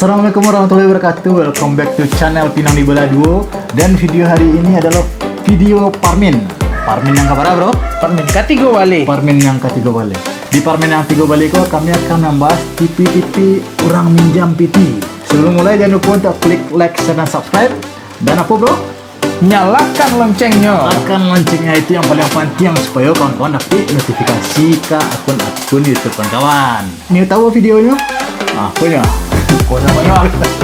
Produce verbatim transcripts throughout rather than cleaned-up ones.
Assalamualaikum warahmatullahi wabarakatuh. Welcome back to channel Pinang di Bala Duo. Dan video hari ini adalah video parmin. Parmin yang kabar, bro? Parmin katigo baleh. Parmin yang katigo baleh. Di parmin yang tigo baleh ko, kami akan membahas tipi-tipi urang minjam piti. Sebelum mulai, jangan lupa untuk klik like, share, dan subscribe. Dan apa, bro? Nyalakan loncengnya. Nyalakan loncengnya, itu yang paling penting supaya kawan-kawan dapat notifikasi ke akun-akun YouTube kawan-kawan. Ni tahu videonya? Ah, apa ya? Kau dah banyak. Assalamualaikum.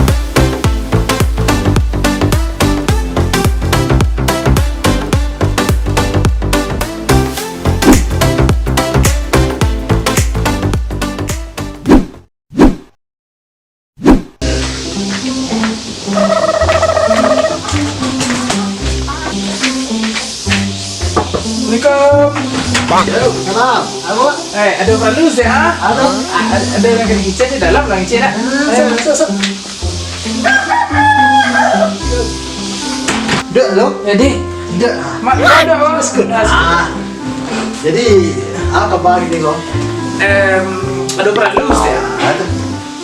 Salam. Apa? Eh, ada perlu saya, ha? Ada. Ah, ada, ada orang kena ngecek di dalam, orang ngecek nak. Ah, masuk, masuk, masuk. Duduk dulu. Jadi, duduk. Mak, duduk, duduk, duduk. Ah. Jadi, apa kabar ni, kau? Em, ada perlu saya. Ah, ada.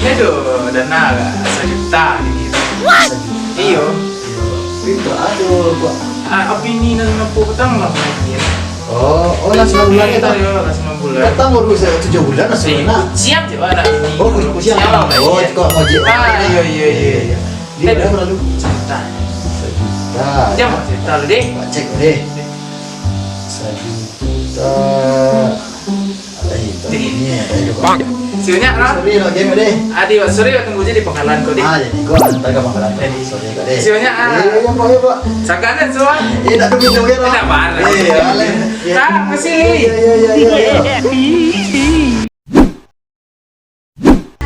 Ni tu, dana sajuta ni. Sajuta? Iyo. Pintu aja, Pak. Ah, api ni nan apo petang lah. Oh, oh, lah sembilan bulan ni, Pak? Iyo, lah sembilan bulan. Petang baru sa-, tujuh bulan lah sebenarnya. Kuciang je, Pak, nak ini. Oh, kuciang. Kuciang. Oh, kau ngojek. Ah, iyo, iyo, iyo, iyo. Dia berapa lalu? Sajuta. Sajuta. Jam sajuta lu, deh. Pak cek deh. Sajuta. Ada hitam ni, ada hitam. Bang. Siunya, ah. Sorry lah, game deh. Adi, Pak, sorry lah, tunggu je di pangkalan kau, deh. Ah, jadi gua antar ke pangkalan. Jadi. Sorry kau, deh. Siunya, ah. Iya, iya, Pak, iya, Pak. Sakan deh, semua. Eh, tak ada pinjam, ya, Pak? Tidak, Pak. Iya, iya, iya. Kang, masih. Iya, iya, iya, iya, iya.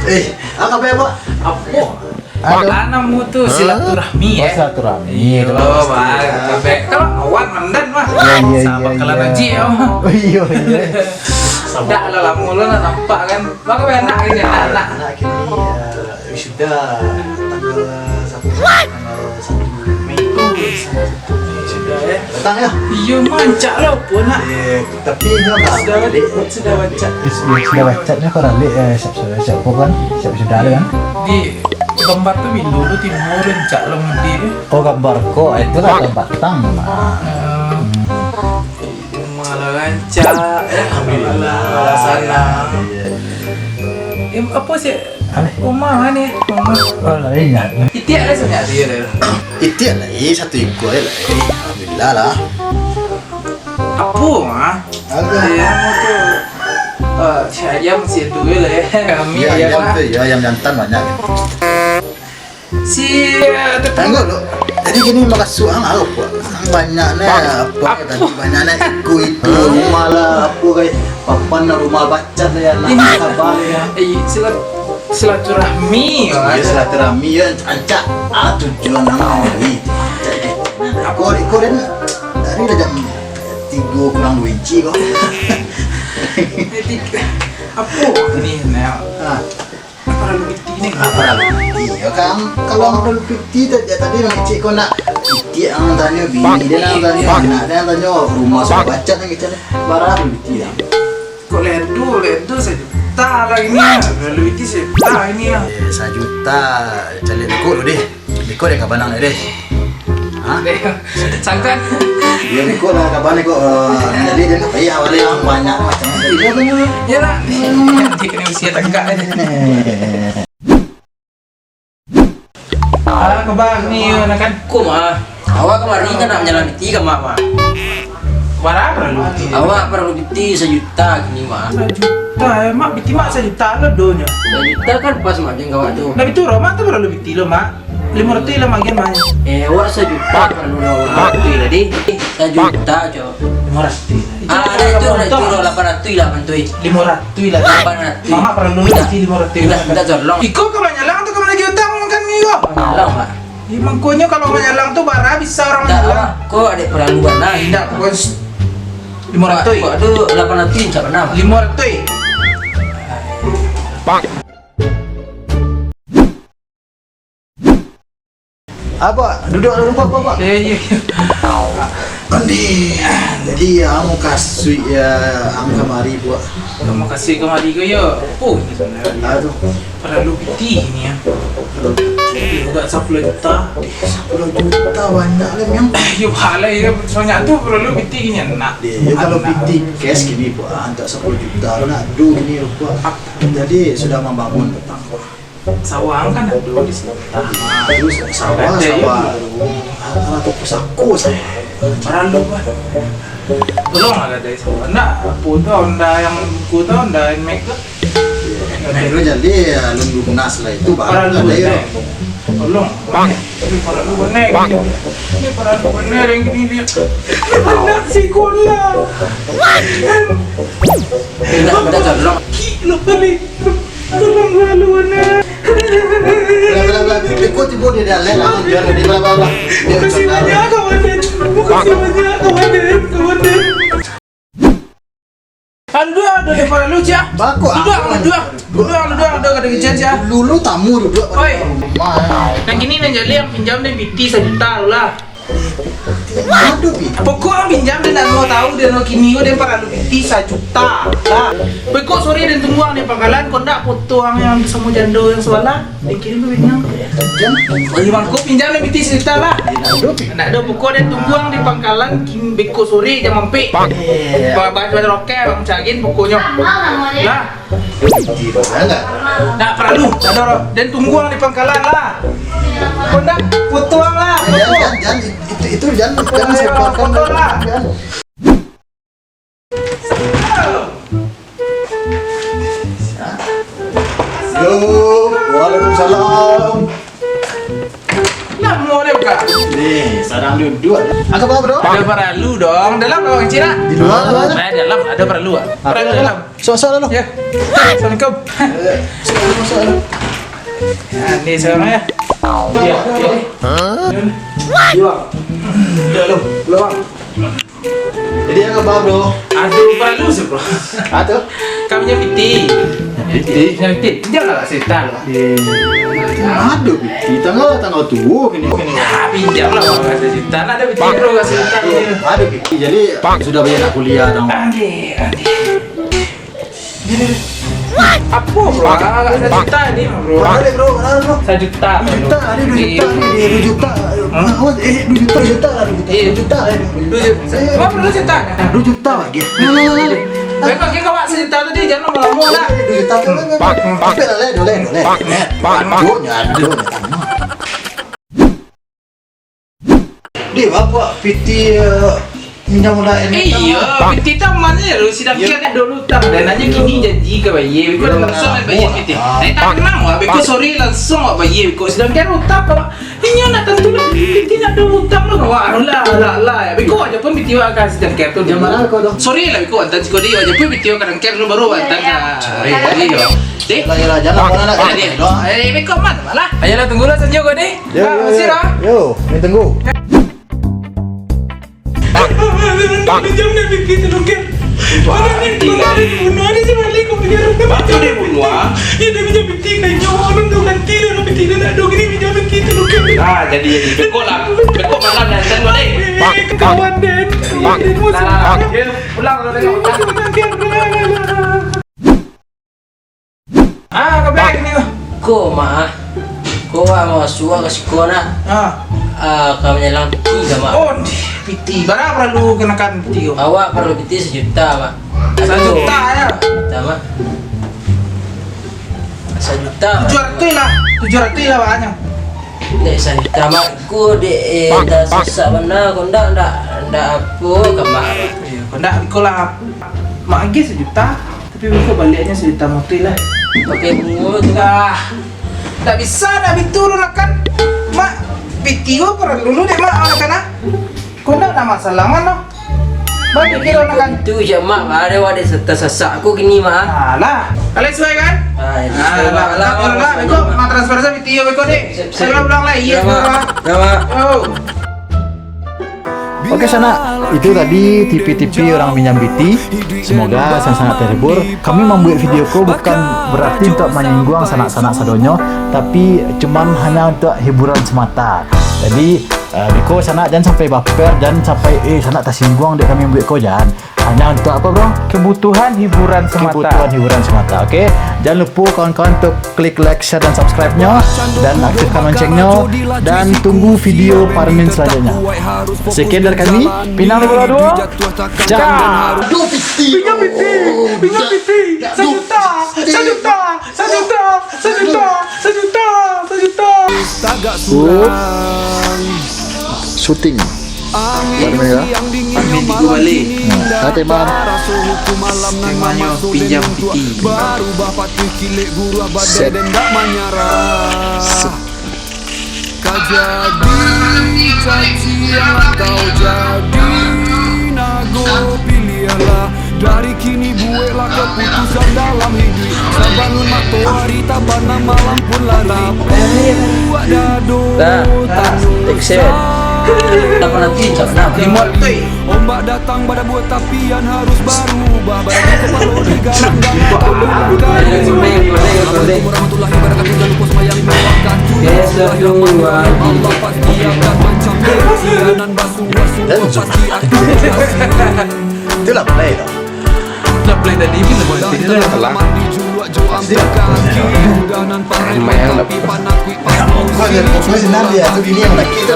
Eh, apa kabar, Pak? Apo? Aduh. Makanan mu tu silaturahmi, eh? Silaturahmi, iyo, itu pasti. Baik, baik. Kalau awak mandan, mah. Iya, iya, iya, iya. Sama kalau ngaji, ya, mah. Oh, iya, iya. Dah lah lama lo nak nampak, kan. Maka enak ini, enak, enak. Enak gini, ya. Wisuda tanggal satu. Tanggal satu Mei tu, sudah, eh. Datang, ya? Iyo, mancak lah, apa nak? Eh, tapi inyo lah. Sudah balik, sudah baca. Sudah baca, nyo kau balik, eh, siap, siap, siap, apa kan? Siap sudah ada, kan? Di gambar tu, bilo tu timbul rancak lah, mudi. Oh, gambar kau, eh, itu lah gambar tang, Mak. Eh, rumah lah rancak, eh. Alhamdulillah. Lah sanang. Iya. Em, apa sih? Aleh. Rumah ni, rumah. Oh, lah, ingat. Itiak lah sebenarnya dia tu. Itiak lah, eh, satu ikua lah, eh. Alhamdulillah lah. Apa, ah? Apa? Eh, apa tu? Ah, si ayam si tu lah, eh. Kami ya, ayam ayam lah. Tu, ya, ayam jantan banyak. Si, eh, tetangga. Tengok tu. Jadi gini, makasuk ang apa? Ang banyak ni, apa? Apa tadi? Banyak ni ikua itu. Rumah lah, apa kai? Papan lah rumah baca. Cat ya, nak sabar ya. Eh, sila-, silaturahmi, ya. Ya, silaturahmi, ya, rancak. Ah, tujuan nama ni. Rancak, eh. Nah, ikut, ikut, dan dari dah jam tiga kurang dua inci kau. Eh, tiga. Apa ni, nak? Ah. Apa lalu piti ni? Apa lalu piti? Ya, kan, kalau lalu piti tadi, tadi nak cek kau nak piti, ang tanyo bini dia, ang tanyo anak dia, ang tanyo rumah sudah baca, nak cek. Barang piti lah. Kok ledo, ledo sajuta lah ini, ah. Lalu piti sajuta ini, ah. Eh, sajuta, caliak beko dulu deh. Beko deh kabanang deh. Ha? Deh, sangkan. Dia beko lah kaban ni kok, eh, jadi dia nak payah balik yang banyak macam ni. Iya kan? Iyalah. Nanti kena usia tegak ni. Ah, kabar ni, yo, nak kan? Ko, Mak. Awak kamari kan nak manyalang piti ka Mak, Mak. Bara paralu piti? Awak paralu piti sajuta kini, Mak. Sajuta, eh, Mak, piti Mak sajuta lo donyo. Sajuta kan pas, Mak, jang awak tu. Tapi tu, Mak, tu paralu piti lo, Mak. Limo ratuih lah, Mak, gen, Mak. Eh, awak sajuta paralu lo, Mak. Limo ratuih lah, deh. Sajuta, cok. Limo ratuih. Ah, ada itu, ada itu, lapan ratuih lah, bantuin. Limo ratuih lah. Lapan ratuih. Mamak paralu limo ratuih. Indak, indak, tolong. Iko ka manyalang tu ka managih utang kan, iko? Manyalang, Pak. Ih, mangkonyo kalau manyalang tu bara bisa urang manyalang. Ko adek paralu bana. Indak, pokoknyo limo ratuih. Kok ado lapan ratuih, indak bana, Pak. Limo ratuih. Pak. Apa? Duduk dulu, Pak, Pak, Pak. Eh, iya, iya. Andi, jadi ang kasuik yo, ang kamari buek. Ang kasuik kamari ko yo. Oh, ini sabananyo. Ah, tu. Paralu piti ini yo. Paralu piti. Ado sapuluah juta. Eh, sapuluah juta banyak lah, Miang. Yo, banyak tu paralu piti ini nak. Yo, kalau piti cash kini buek, ah, antak sapuluah juta lah, nak ado kini buek. Jadi, sudah mambangun patang. Sawah kan ado di siko. Ah, terus sawah, sawah. Alah, tu pusako sawah. Paralu, Pak. Tolonglah gadai sawah. Ndak, apo tu, Honda yang buku tu, Honda Nmax tu. Nmax tu jadi, alun lunas lah itu, baru paralu gadai lah. Tolong. Ini paralu bana. Ini paralu bana yang gini dia. Anak sikolah. Minta, minta tolong. Kilo kali. Tolong lalu, nak. Bla, bla, bla. Beko tibo di dalam, lah, jangan di bla, bla, bla. Makasih banyak, kawan, dan makasih banyak, kawan, dan kawan, dan. Ah, duduak, duduak, duduak, duduak, Cia. Bako, duduak, ah, duduak. Duduak, duduak, duduak, kata kecil, Cia. Dulu tamu duduak. Oi. Rumah. Nan kini nan jadi yang pinjam den piti sajuta tu lah. Aduh, Pi. Pokok pinjam den, ndak mau tahu den, kini ko den paralu piti sajuta lah. Pokok sore den tunggu ang di pangkalan, kok ndak foto ang yang samo jando yang sabalah. Den kirim ka Biniang. Jan. Bagi mangko pinjam den piti sajuta lah. Aduh, Pi. Ndak ado, pokok den tunggu ang di pangkalan, kin-, beko sore jam ampek. Iya. Ba-, ba-, ba-, roket, Bang Cagin, pokoknyo. Lah. Piti tu, enggak? Ndak paralu, ndak ado. Den tunggu ang di pangkalan lah. Kok ndak, foto ang lah, foto. Jan, Jan, Jan, itu, itu Jan, Jan, ayo, foto lah. Jan. Yo, waalaikumsalam. Lamo deh, Kak. Nih, sadang duduak. Angka apo, Bro? Ado paralu dong. Dalam lah, Bang Cina. Di lua lah, Bang. Nah, dalam, ado paralu, ah. Apo paralu dalam? Sok-sok lalu. Yo. Assalamualaikum. Eh, sok lalu, sok lalu. Yo, ni seorang yo. Yo, yo. Hah? Yo. Yo, Bang. Yo, Bang. Jadi, angka apo, Bro? Aduh, paralu sih, Bro. Ah, tu? Kami punya piti. Piti? Punya piti. Pinjam lah, Kak Sultan. Eh, aduh, piti. Tanggal, tanggal tuo kini, kini. Ah, pinjam lah, Bang, Kak Sultan. Ado piti, Bro, Kak Sultan. Aduh, piti. Jadi, sudah banyak nak kuliah, dong. Aduh, aduh. Apo, Bro? Sajuta ni, Bro. Bro, bro, bro, bro. Sajuta. Duo juta, ni duo juta, ni duo juta. Hah? Awas, eh, duo juta, juta lah, duo juta. Iyo. Duo juta, eh. Duo juta. Apo duo juta? Duo juta lagi. Nah, nah, nah, nah. Baik, pakai kawak sajuta tadi, jan lamo-lamo lah. Duo juta tu, kan, kan. Tapi lah, leh, doleh, doleh. Aduh, nyadoh, nyadoh. Deh, bapak piti, eh, minjam ulah. Eh, iyo, piti taman je lu, sidang kian dulu utang. Dan nyo kini janji ka bayar, beko langsung ka bayar piti. Eh, tanang wak, beko sore langsung wak bayar, beko sidang kian utang, Pak. Inyo nak tantu lah, piti nak ado utang lah, wak, lah, lah, lah. Beko aja pun piti wak ka sidang kian tu. Jam bara ko tu? Sore lah, beko antan siko deh, aja pun piti wak ka sidang kian dulu, baru wak antan ka. Sore, iyo. Deh. Yalah, yalah, jan lah, nak. Eh, beko man, malah. Ayolah, tunggulah sanjo ko deh. Yo, yo, yo. Yo, ni tunggu. Pinjam nak piti tu, Ken. Wah, gila. Bunuh ni si Malik, kau punya rumah. Bapak dia bunuh, ah? Ya, dia pinjam piti, kan. Nyawa orang tu ganti dah, piti dah nak dong ni, pinjam piti tu, Ken. Ah, jadi, jadi. Beko lah. Beko malam dah, dan boleh. Eh, kawan, Den. Den, musuh. Nah, dia pulang, kalau tengok. Musuh, Ken. Ah, ka bek ni. Ko, Mak, ah. Ko, ah, mau suah ka siko nak. Ah. Ah, ka manyalang piti ka, Mak. Oh, piti. Bara paralu kenakan piti ko? Awak paralu piti sajuta, Mak. Sajuta, yo? Sajuta, Mak. Sajuta, Mak. Tujuah ratuih lah. Tujuah ratuih lah, Mak, nyo. Dek sajuta, Mak. Ko dek, eh, tasasak bana, ko ndak, ndak, ndak apo ka Mak. Iyo, ko ndak, ko lah. Mak agiah sajuta. Tapi beko baliaknyo sajuta motor lah. Pakai bungo tu. Ah, ndak bisa, ndak bitu lu, nak kan. Mak, piti ko paralu dulu dek Mak, nak kan, ah. Ko ndak, ndak masalah, Mak, no. Mak pikir, nak kan. Tu je, Mak, ada wadah tasasak ko kini, Mak. Alah, kalian suai kan? Ah, itu suai, Mak. Alah, alah, alah, alah, alah. Beko, Mak transfer sajo piti ko beko deh. Siap, siap. Saya ulang lah, iyo, Mak. Mak. Yo, Mak. Yo. Oke, sanak, itu tadi tipi-tipi orang minjam piti. Semoga sangat-sangat terhibur. Kami mambuat video ko bukan berarti untuk menyinggung sanak-sanak sadonyo, tapi cuman hanya untuk hiburan semata. Jadi, uh, beko sanak jan sampai baper, jan sampai, eh, sanak tasingguang dek kami buek ko, jan. Hanya untuk apa, bro? Kebutuhan hiburan semata. Kebutuhan hiburan semata, oke? Jangan lupa kawan-kawan untuk klik like, share, dan subscribe-nyo, dan aktifkan loncengnya, dan tunggu video Parmin selanjutnya. Sekian dari kami, Pinang Bola Dua. Ciao. Pinjam piti, pinjam piti, sajuta, sajuta, sajuta, sajuta, sajuta, sajuta. Tagak surang. Syuting. Parmin, yo? Parmin tigo balik. Hmm. Nah, teman. Temanyo pinjam piti. Set. Set. Ka jadi caciang atau jadi nago, piliahlah. Dari kini bueklah keputusan dalam hiduik. Sabalun matoari tabanam, malam pun larut. Buek dado tanyo. Action. Apa nanti? Cak nak remote. Ombak datang badabuah, tapi an harus barubah. Badabuah kapalo digalang-galang, tak pulang kayu. Assalamualaikum warahmatullahi wabarakatuh. Jangan lupa sembahyang lima wakatu. Bismillahirrahmanirrahim. Allah pasti akan mancamkan. Sianan basuh-basuh pasti akan berhasil. Itulah play tu. Itulah play tadi, bila buat video tu dah telah. Pasti. Lumayan lah. Kau ada profesional dia, tu bini yang lagi tu.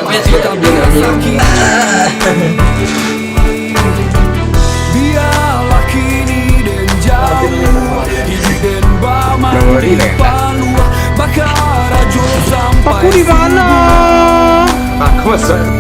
Biarlah kini den jauah, hiduik den bamandi paluah, bakarajo sampai subuah. Aku di mana? Aku masuk.